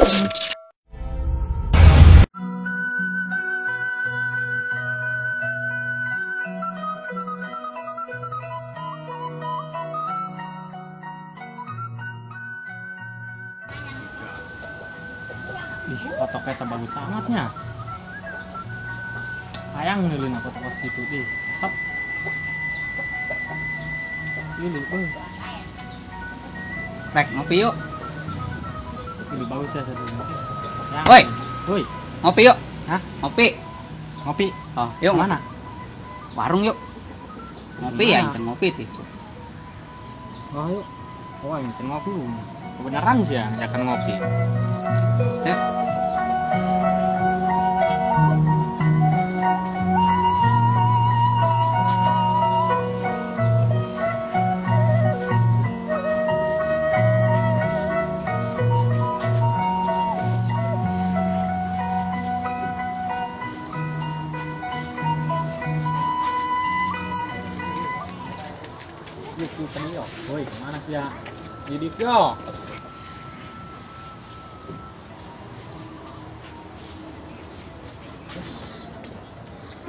Ih, kotoknya bagus amatnya. Sayang nih lina kotok segitu deh. Sep. Ini bang. Rek, ngopi yuk. Ini bagus ya satu. Woi. Woi. Ngopi yuk. Hah? Ngopi. Ngopi. Oh, yuk mana? Warung yuk. Ngopi ya, incan ngopi tisu. Oh, yuk. Oh, incan ngopi. Kebenaran sih ya, ajakan ngopi. Ya. Woi, mana sih ya? Didit yo.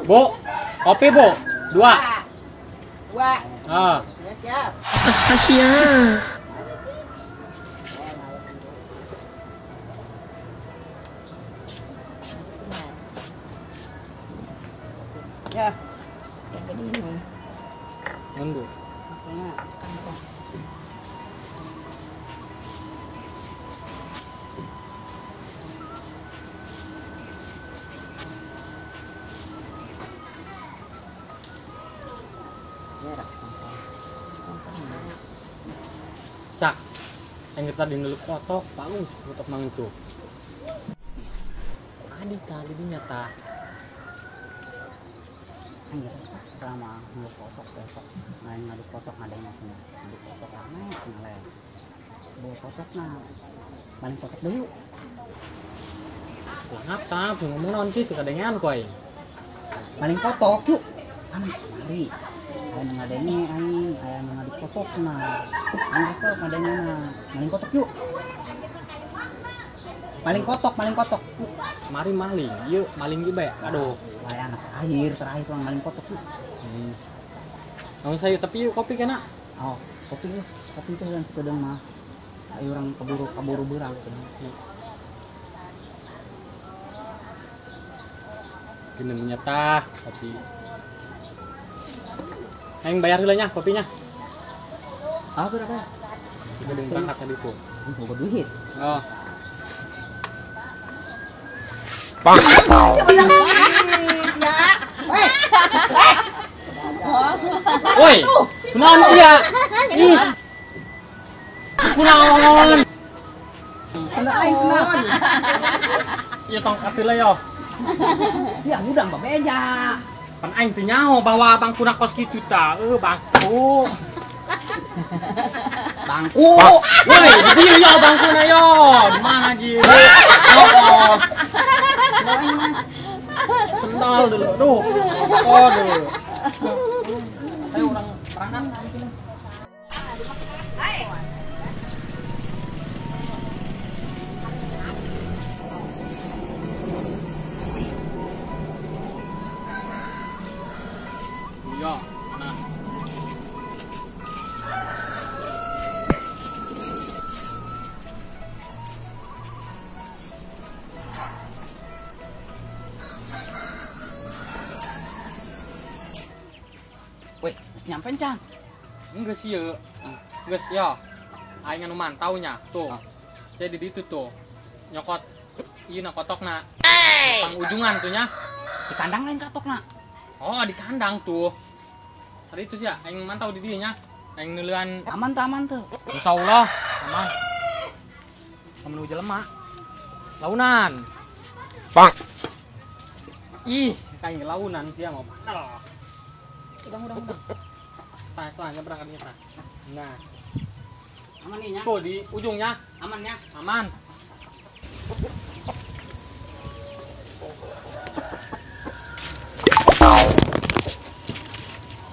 Bu, kopi bu, dua. Dua. Ah. Ya siap. Siap. Ya. Minum. Nunggu. Cak, yang kita tadi ngelup kotok, bagus kotok mang itu. Tadi tadi nyata. Anjir, lama ngelup kotok besok, main ngadu kotok ngadengnya semua. Ngadu kotok lama ya, ngeleh. Bawa kotok nah, paling kotok dulu. Lah ngap, ngomong non sih, kadengean koi. Paling kotok yuk, anak mari. Aya ngadenge aing, aya ngadu kotok nah. Aing resep ngadenge nah. Maling kotok yuk. Maling kotok, maling kotok. Mari maling, yuk maling juga ya. Aduh, aya anak terakhir orang maling kotok yuk. Langsung saya tapi yuk kopi kena. Oh, kopi geus, kopi teh yang sekedeng mah. Ayo orang keburu beurang. Gini tah kopi. Aing bayar heula nya kopinya. Ah, berapa ya? Kita belum berangkat tadi tuh. Boga duit. Oh. Bang. Woi, kunaon sih ya? Ih. Kunaon? Kena aing kunaon? Ieu tongkat heula yo. Sia hudang babeja. Pan aing teu nyaho bahwa bangkuna kos kitu ta. Bangku. Bangku. Woi, di dieu yo bangkuna yo. Di mana ji? Oh. Sendal dulu. Duh. Oh, dulu. Ayo urang berangkat. Yo, nah. Weh, geus nyampe can? Geus ieu. Geus ya. Aing anu mantau nya, tuh. Saya di ditu tuh. Nyokot ieu na kotokna. Pang ujungan tuh nya. Di kandang lain katokna. Oh, di kandang tuh. Tadi itu sih ya, aing mantau di dieu nya. Aing neuleuan aman tuh, aman tuh. Insyaallah, aman. Menuju jelema. Launan. Bang. Ih, kayak launan sih ya mau. Udah. Tah, nyebrang katanya tah. Nah. Aman nih nya. Tuh di ujungnya. Aman ya? Aman.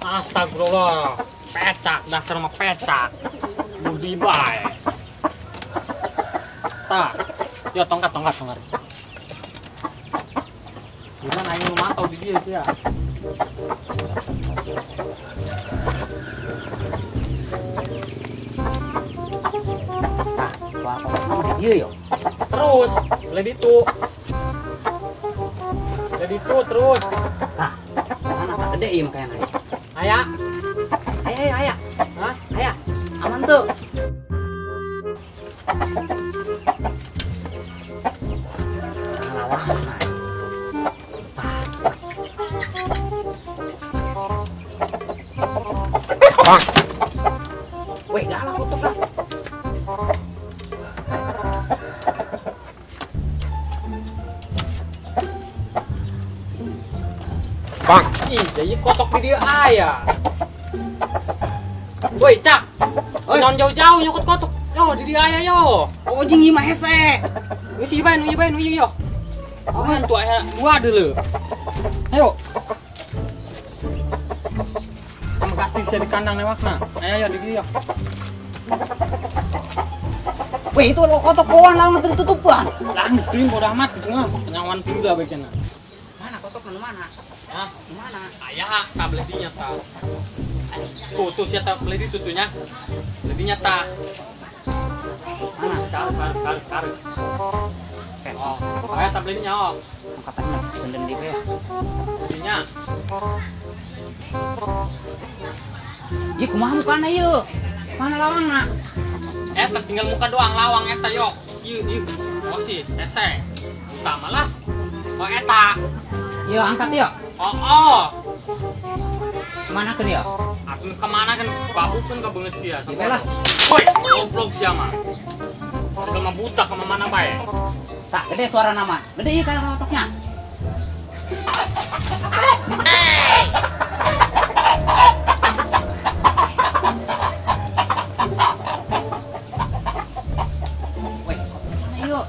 Astagfirullah. Pecak, dasar mah pecak. Budi bae. Tah. Yo tongkat. Gimana aing nu mantau di dieu sia. Tah, suara kotok mah di dieu yo. Terus, boleh ditu. Jadi itu terus. Tah, mana tak gede ieu kayaknya. Aya. Aya. Hah? Aya. Aman tuh. Lawang. Bang. Weh, galak kotok lah. Bang. Ih, jadi kotok di dia aya. Woi, Cak. Non jauh-jauh nyokot kotok. Yo, di dia aya yo. Oh, jeung ieu mah hese. Geus ieu bae, nu ieu bae, nu ieu yo. Oh, tuh aya dua deuleu. Ayo. Kamu sia di kandang newakna. Ayo yo di dieu yo. Weh, itu lo kotok kawan langsung tertutupan. Langsung stream bodo amat gitu mah. Penyawan juga bagianna. Mana kotok nu mana? Hah? Mana? Aya tablet dinya ta. Tuh sia tablet itu tuh nya. Lebihnya ta. Mana? Taruh. Oh, aya tabletnya oh. Katanya senden di ya. Lebihnya. Ieu kumaha mukana ieu? Mana lawangna? Eta tinggal muka doang lawang eta yok. Ieu. Oh sih, hese. Utama lah. Oh eta. Ieu angkat ieu. Oh. Kemana kan ya? Aku kemana kan babu pun kebanget sia. Iya lah. Woi, goblok sia mah. Sergel mah buta ke mana bae. Tak gede suara nama. Gede ieu kana otoknya. Woi, ayo.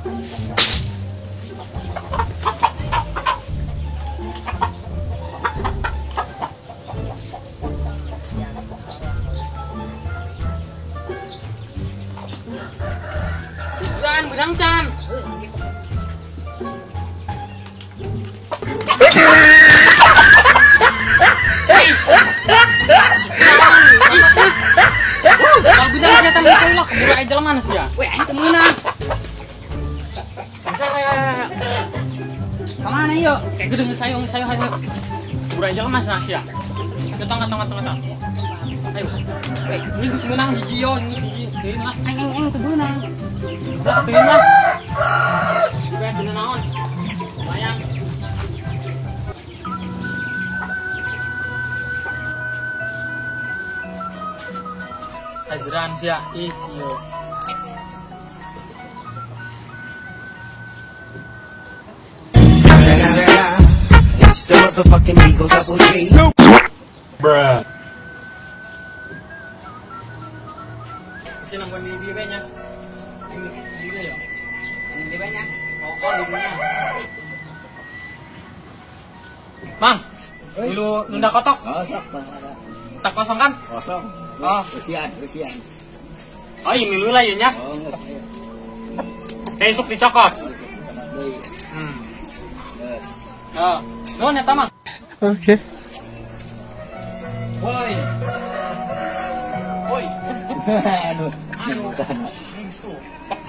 Benang can. Kalau benang kelihatan bisa lah, keburu aja jelema sih ya. Weh, aing teu meunang. Saya. Kemana yuk? Kayak gede ngesayo ayo. Keburu aja jelema sih ya. Tongkat. Ayo. Weh, geus meunang hiji yo, hiji. Teuing lah. Aing teu meunang. Teuing lah. Juga teu naon. Lumayan. Ajaran sia ih ieu. It's the motherfucking Eagle Double G. Bruh. Sini nanggon di dieu nya. Aing di dieu ya. Aing di nya. Oh, di dieu. Mang, dulu nunda kotok. Tak kosong kan? Kosong. Oh, Rusian. Oh, ini dulu lah ya nya. Oh, geus ayo. Besok dicokot. Geus. Oh, nuhun eta Mang. Oke. Woi. Woi. Aduh. Anu.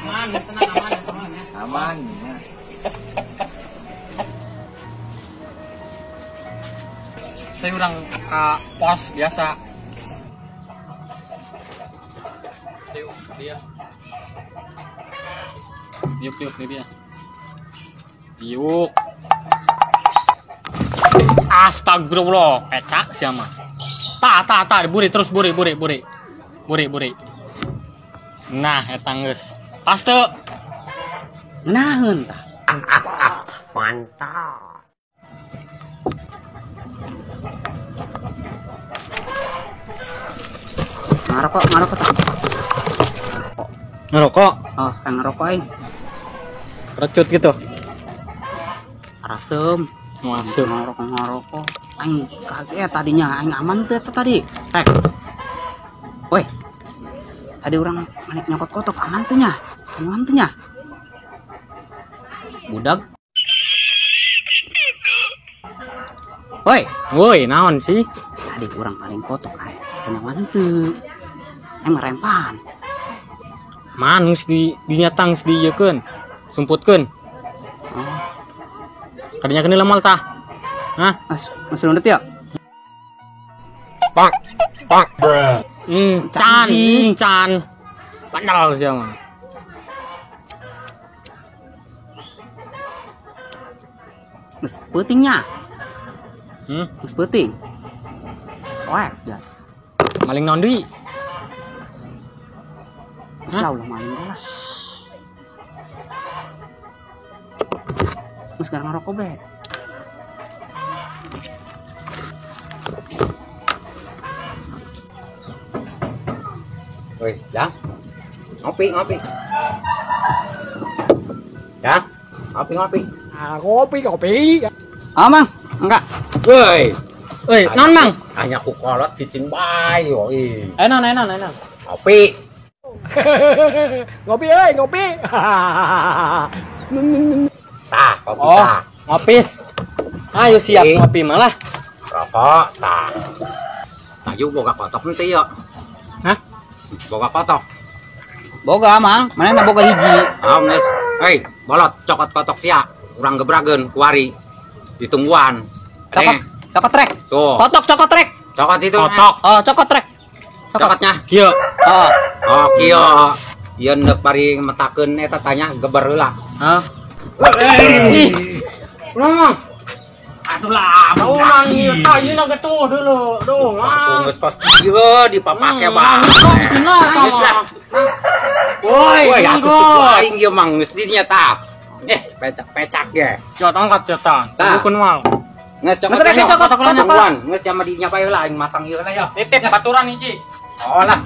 Aman, tenang aman, aman ya. Aman. Saya urang ke pos biasa. Ayo, dia. Yuk, dia. Yuk. Astagfirullah, pecak siapa? Ta, buri terus buri. Buri. Nah, eta geus. Pas teu. Ngeunaheun tah. Mantap. Ngarokok tah. Ngerokok? Oh, pengen ngerokok aing. Recut gitu. Rasem. Masuk. Ngerokok. Aing kaget tadinya, aing aman teu tadi. Rek. Woi. Tadi orang balik nyokot kotok aman teu nya? Aman teu nya? Budak. Woi, woi, naon sih? Tadi urang paling kotok ae. Kenyawan teu. Emang rempan. Man geus di dinyatang geus diieukeun. Sumputkeun. Oh. Kadinya keun lamal tah. Hah? Mas, mas lundet ya? Bang. Bang. Bruh. Can, can. Pandal sia mah. Geus peutingnya. Geus peuting. Wah, dah. Maling naon deui? Geus lah ulah maling lah. Geus gara ngarokok be. Woi, ya. Ngopi, ngopi. Ya, ngopi, ngopi. Ah, ngopi, ngopi. Ah, Mang, enggak. Woi. Woi, naon, Mang? Hanya ku kolot cicing bae, woi. Enak, enak, enak. Ngopi. Ngopi euy, ngopi. Tah, kopi oh, tah. Ngopis. Ayo siap ngopi malah. Rokok tah. Tayu boga kotok henteu yeuh. Hah? Boga kotok. Boga, Mang. Mana boga hiji? Oh, geus. Hei, bolot cokot kotok sia. Urang gebrageun kuari. Ditungguan. Cokot, cokot trek. Tuh. Kotok cokot trek. Cokot itu. Kotok. Oh, cokot trek. Cokotnya. Kieu. Oh. Oh, kieu. Ieu neuk bari metakeun eta tanya geber heula. Hah? Ulang. Aduh lah, ulang ieu tah ieu na getuh dulu. Duh, ah. Geus kos kieu dipapake bae. Geus lah. Woi, atuh aing ieu mang geus di dinya tah. Pecak-pecak ge. Jot angkat jot tah. Bukan mal. Geus cokot cokot cokot. Geus sama dinya bae heula aing masang ieu lah ya. Titip baturan hiji. Oh lah.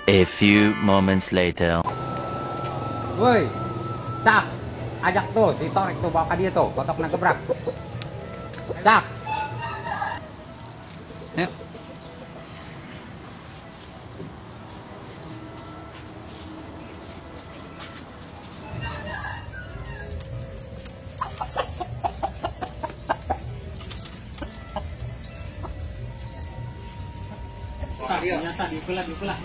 A few moments later. Woi, Cak, ajak tuh si Torek tuh bawa ke dia tuh, kotokna gebrak. Cak. Ayo. Ternyata dibelah, dibelah.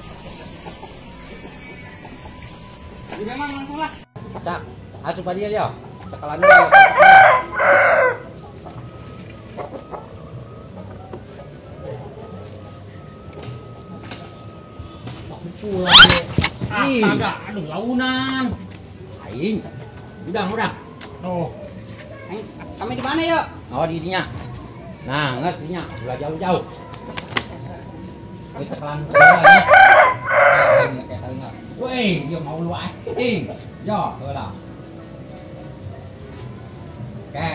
Jadi memang langsung lah. Cak, asup dia ya. Cekalan dia. Astaga, aduh launan. Aing. Udah, udah. Oh. Kami di mana ya? Oh, di dinya. Nah, nges dinya, udah jauh-jauh. Cekalan ya. Woi, dia mau lu aing. Yo, heula. Oke.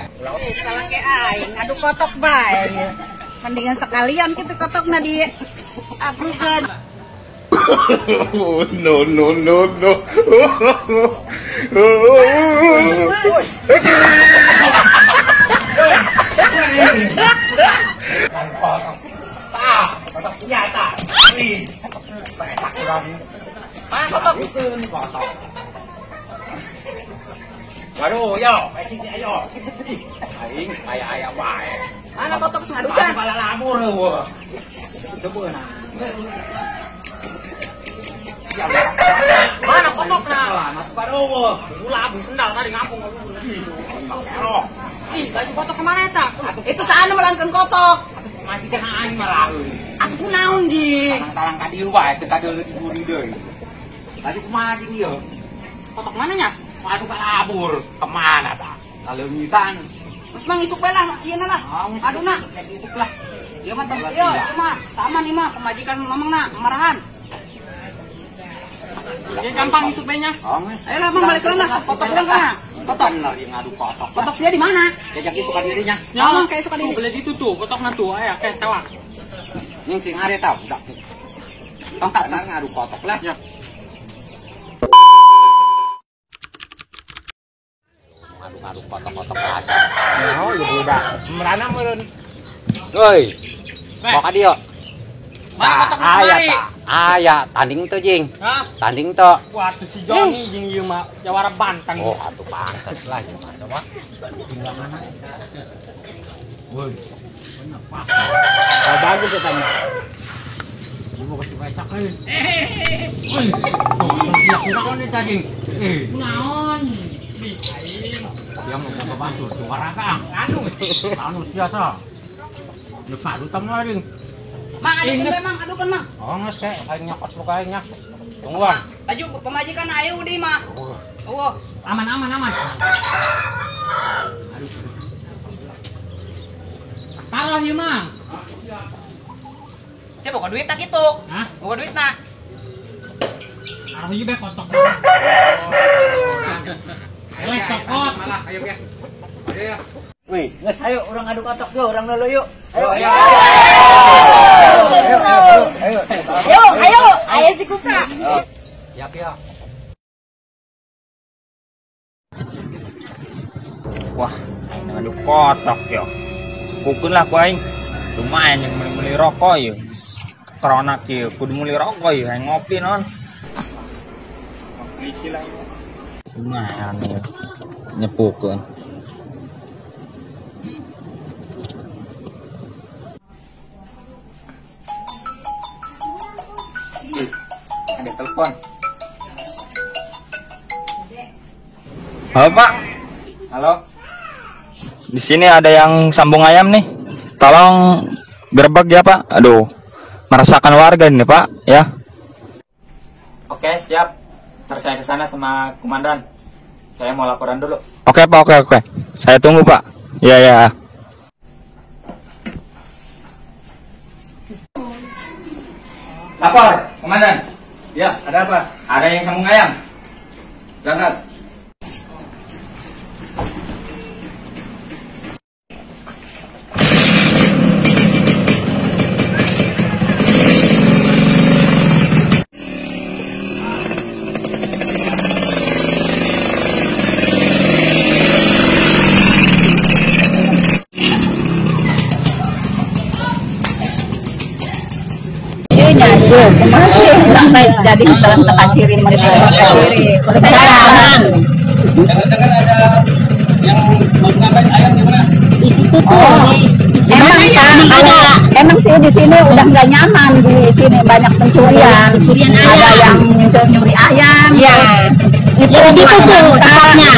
Salah ke aing, adu kotok bae. Mendingan sekalian gitu kotokna di abrukeun. Oh, no no no no. Tah, kotok senjata. Wih, petak urang. Kotok. Kotok. Waduh, yo, pecing ayo. Aing aya-aya wae. Mana kotok sengadukan? Pala lamur eueuh. Teu beunang. Mana kotokna? Mas baru. Ulah abu sendal tadi ngampung. Ih, baju kotok kemana eta? Itu saana melangkeun kotok. Masih kena aing malah. Atuh kunaon, Ji? Tarang ka dieu wae teu kadeuleu di buri deui. Tadi kumaha jeung ieu? Kotok mana nya? Waduh kalabur. Kemana tah? Kaleungitan. Geus mang isuk bae lah, ieu lah. Aduna. Isuk lah. Ieu mah teh ieu mah taman ieu mah pemajikan mamangna marahan. Ya gampang isuk bae nya. Ayo lah mang balik lah. Kotok urang kana. Kotok lari ngadu kotok. Kotok sia di mana? Jajak isuk ka dirinya. Ya, mang kayak isuk ka diri. Boleh gitu tuh, kotokna tuh aya kayak tewak. Ning sing are tau, udah. Tong tak ngadu kotok lah. Ya. Ngadu-ngadu kotok-kotok aja. Oh, ya udah. Merana meureun. Woi. Bawa ka dieu. Mana kotok kemari? Aya, tanding tuh jing. Hah? Tanding tuh. Wah, tuh si Joni jing ieu mah jawara banteng. Oh, atuh pantes lah ieu mah coba. Tinggal mana? Woi. Oh, bagus katanya. Ieu mau kasih kacak euy. Woi. Kunaon nih tadi? Kunaon? Di aing. Dia mau bantu suara ka. Anu. Anu biasa. Nu padu tam jing. Mang adukan bae mang, adukan mang. Oh, geus kayak aing nyokot muka aing nya. Tungguan. Baju pemajikan ayo di mah. Oh. Aman aman aman. Taruh ieu mang. Saya boga duit tak kitu. Hah? Boga duit na. Taruh ieu bae kotok. Eleh cokot. Malah ayo ge. Ayo ya. Wih, geus ayo urang adu kotok yuk, urang leuleuh yuk. Ayo ayo. Ayo. Ayo, ayo, ayo si Kupra. Siap ya. Wah, ngadu kotok yo. Cukupkeun lah ku aing. Lumayan yang meuli-meuli rokok yo. Corona kieu kudu meuli rokok yo, hayang ngopi non. Polisi lah ieu. Lumayan yo. Nyepukeun. Ada telepon. Halo Pak. Halo. Di sini ada yang sambung ayam nih. Tolong gerbek ya Pak. Aduh, meresahkan warga ini Pak, ya. Oke, siap. Ntar saya ke sana sama komandan. Saya mau laporan dulu. Oke Pak, oke oke. Saya tunggu Pak. Ya ya. Lapor, komandan. Ya, ada apa? Ada yang sambung ayam. Berangkat. Sampai jadi dalam teka ciri mereka. Sekarang. Dengar-dengar ada yang mau ngambil ayam di mana? Di situ tuh. Emang ada. Emang sih di sini udah nggak nyaman, di sini banyak pencurian. Pencurian ayam. Ada yang nyuri ayam. Iya. Itu di situ tuh tempatnya.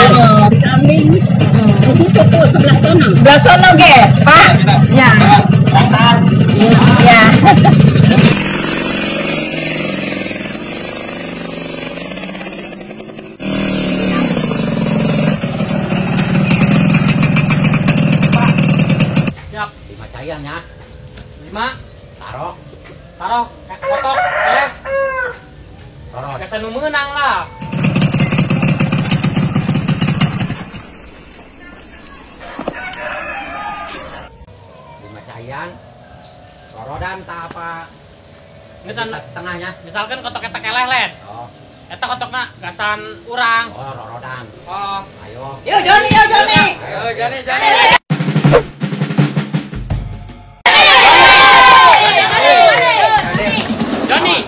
Kambing. Di situ tuh sebelah sono. Sebelah sono ge, Pak. Iya. Iya. Siap. 5 cayan ya. 5. Taruh. Taruh kotok, eleh. Taruh. Biasa nu meunang lah. Lima cayan. Sorodan tak apa? Misalkan setengahnya. Misalkan kotok eta keleh len. Oh. Eta kotokna gasan urang. Oh, rorodan. Oh. Ayo. Yo Joni, yo Joni. Ayo Joni, Joni. Joni.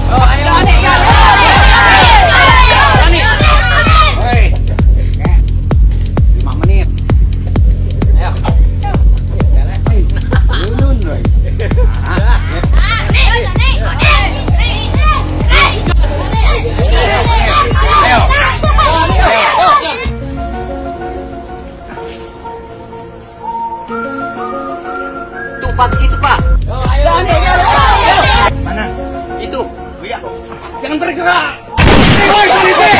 Oh, ayo. Joni, Joni. Joni. Woi. 5 menit. Ayo. Ulun, woi. Ayo. Tuh Pak, di situ Pak. Joni, Joni. Mana? Itu. Iya. Jangan bergerak. Woi, polisi!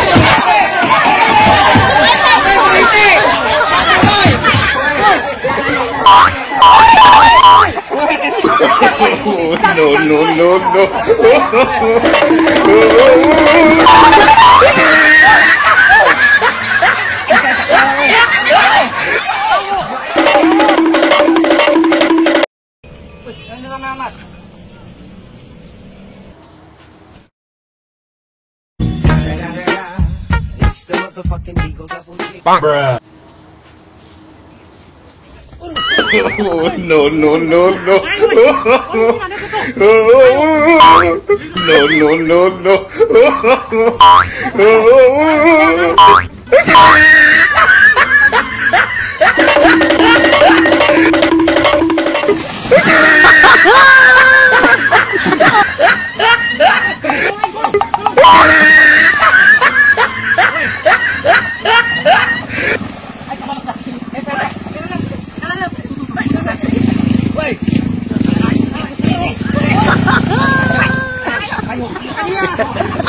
Woi, polisi! Woi! No, no, no, no. It's the motherfucking Eagle Double G. Bruh. No, no, no, no. No, no, no, no.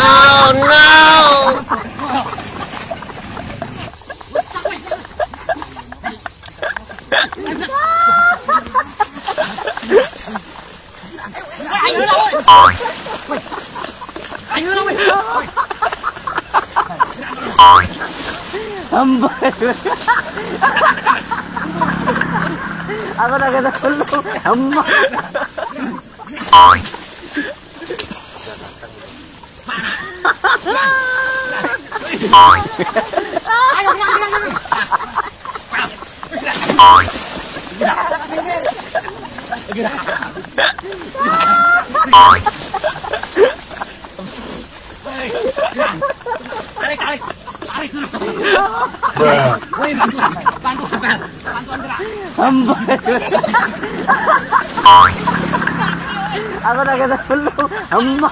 Oh no! Aku nak kena tolong. Amma. Tarik, tarik, tarik dulu. Woi, bantuan, bantuan, bantuan gerak. Aku nak kena tolong. Amma.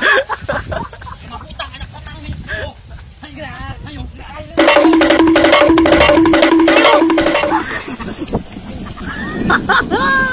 Ha ha!